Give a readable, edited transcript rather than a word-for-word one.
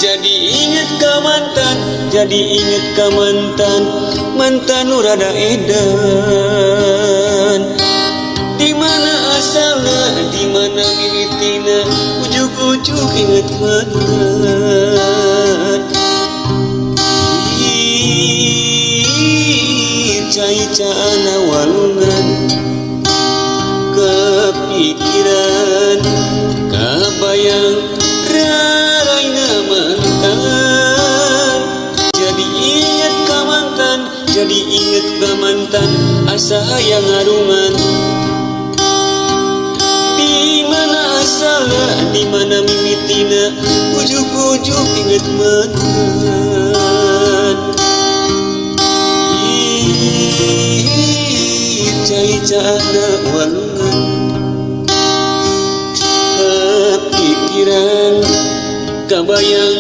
Jadi inget ka mantan, jadi inget ka mantan, mantan nu rada edan. Di mana asalna, di mana mimitina, ujug-ujug inget mantan. Ih, cai caana walungan, kepikiran, kabayang raraina mantan. Jadi inget ka mantan, jadi inget ka mantan, asa hayang ngarungan. Di mana asalna, di mana mimitina, ujug-ujug inget mantan. Ih, cai caana walungan, kepikiran, kabayang.